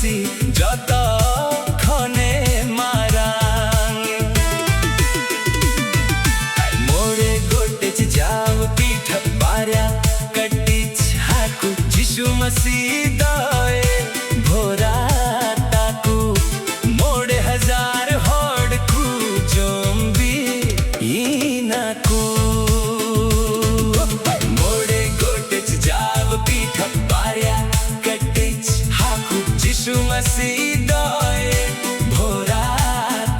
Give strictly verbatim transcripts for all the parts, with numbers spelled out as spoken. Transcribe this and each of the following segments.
ᱡᱚᱛᱚ ᱠᱷᱚᱱᱮ ᱢᱟᱨᱟᱝ᱾ ᱢᱚᱬᱮ ᱜᱚᱴᱮᱡ ᱡᱟᱣ ᱯᱤᱴᱷᱟᱹ ᱵᱟᱨᱭᱟ ᱠᱟᱹᱴᱤᱡ ᱦᱟᱹᱠᱩ ᱡᱤᱥᱩ ᱢᱟᱹᱥᱤ ᱫᱚᱭ ᱵᱷᱚᱨᱟ ᱛᱟᱠᱚ᱾ ᱢᱚᱬᱮ ᱦᱟᱡᱟᱨ ᱦᱚᱲ ᱠᱚ ᱡᱚᱢ ᱵᱤ ᱤᱱᱟ ᱠᱚ ᱢᱚᱬᱮ ᱜᱚᱴᱮᱡ ᱡᱟᱣ ᱯᱤᱴᱷᱟᱹ ᱵᱟᱨᱭᱟ ᱠᱟᱹᱴᱤᱡ ᱦᱟᱹᱠᱩ ᱡᱤᱥᱩ ᱢᱟᱹᱥᱤ ᱫᱚᱭ ᱵᱷᱚᱨᱟ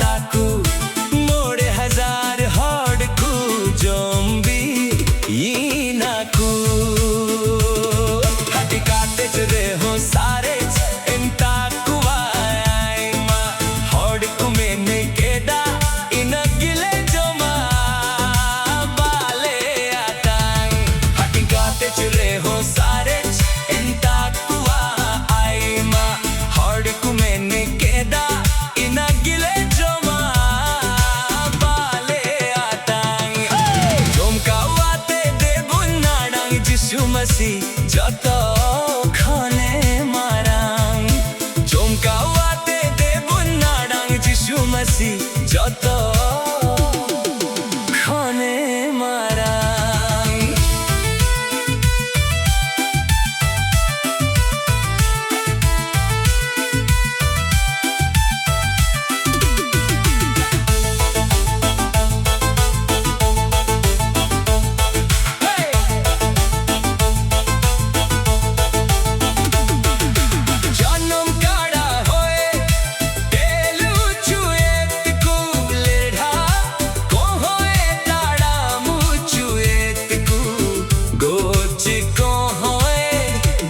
ᱛᱟᱠᱚ᱾ ᱢᱚᱬᱮ ᱦᱟᱡᱟᱨ ᱦᱚᱲ ᱠᱚ ᱡᱚᱢ ᱵᱤ ᱤᱱᱟ ᱠᱚ᱾ ᱦᱟᱹᱴᱤ ᱠᱟᱛᱮ ᱨᱮᱦᱚᱸ ᱥᱟᱨᱮᱡ ᱮᱱ ᱛᱟᱠᱚᱣᱟ ᱟᱭᱢᱟ᱾ ᱦᱚᱲ ᱠᱚ ᱢᱮᱱ ᱠᱮᱫᱟ, "ᱤᱱᱟᱹᱜ ᱜᱮᱞᱮ ᱡᱚᱢᱟ, ᱵᱟᱞᱮ ᱟᱴᱟᱝ᱾" ᱦᱟᱹᱴᱤ ᱠᱟᱛᱮ ᱨᱮᱦᱚᱸ ᱥᱟᱨᱮᱡ ᱮᱱ ᱛᱟᱠᱚᱣᱟ ᱟᱭᱢᱟ᱾ ᱦᱚᱲ ᱠᱚ ᱢᱮᱱ ᱠᱮᱫᱟ, "ᱤᱱᱟᱹᱜ ᱜᱮᱞᱮ ᱡᱚᱢᱟ, ᱵᱟᱞᱮ ᱟᱴᱟᱝ᱾" ᱡᱚᱢ ᱠᱟᱣᱟᱛᱮ ᱫᱮᱵᱚᱱ ᱱᱟᱲᱟᱝ ᱡᱤᱥᱩ ᱢᱟᱹᱥᱤ ᱡᱚᱛᱚ ᱠᱷᱚᱱᱮ ᱢᱟᱨᱟᱝ᱾ ᱡᱚᱢ ᱠᱟᱣᱟᱛᱮ ᱫᱮᱵᱚᱱ ᱱᱟᱲᱟᱝ ᱡᱤᱥᱩ ᱢᱟᱹᱥᱤ ᱡᱚᱛᱚ ᱠᱷᱚᱱᱮ ᱢᱟᱨᱟᱝ᱾ ᱡᱟᱱᱟᱢ ᱠᱟᱲᱟ ᱦᱚᱭ ᱛᱮᱞ ᱦᱚᱪᱚᱭᱮᱫ ᱠᱚ, ᱞᱮᱲᱦᱟ ᱠᱚᱦᱚᱸᱭ ᱛᱟᱲᱟᱢ ᱦᱚᱪᱚᱭᱮᱫ ᱠᱚ, ᱜᱚᱡ ᱠᱚᱦᱚᱸᱭ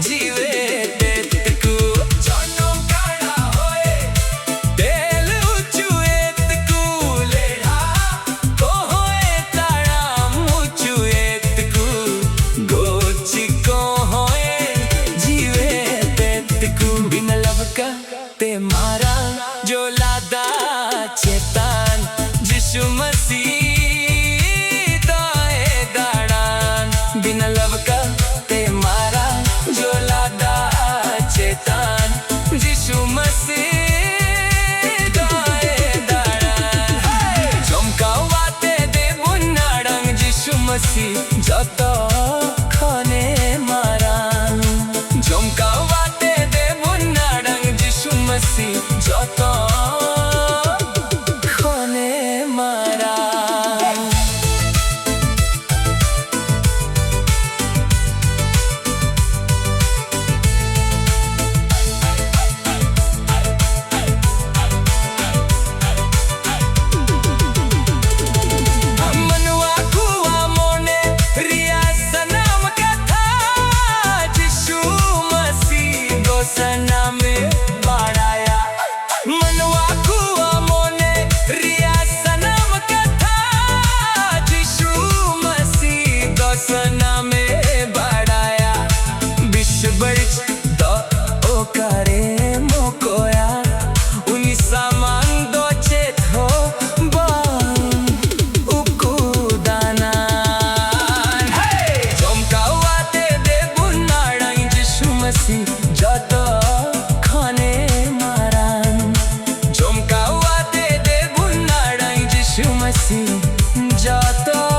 ᱡᱤᱣᱮᱫᱮᱫ ᱠᱚ᱾ ᱡᱟᱱᱟᱢ ᱠᱟᱲᱟ ᱦᱚᱭ ᱛᱮᱞ ᱦᱚᱪᱚᱭᱮᱫ ᱠᱚ, ᱞᱮᱲᱦᱟ ᱠᱚᱦᱚᱸᱭ ᱛᱟᱲᱟᱢ ᱦᱚᱪᱚᱭᱮᱫ ᱠᱚ, ᱜᱚᱡ ᱠᱚᱦᱚᱸᱭ ᱡᱤᱣᱮᱫᱮᱫ ᱠᱚ᱾ ᱵᱤᱱ ᱞᱟᱵᱠᱟ ᱛᱮ ᱢᱟᱨᱟᱝ ᱡᱚᱞᱟ ᱫᱟᱜ ᱪᱮᱛᱟᱱ ᱡᱤᱥᱩ ᱢᱟᱹᱥᱤ ᱫᱚᱭ ᱫᱟᱬᱟᱱ᱾ ᱵᱤᱱ ᱞᱟᱵᱠᱟ ᱡᱚᱛᱚ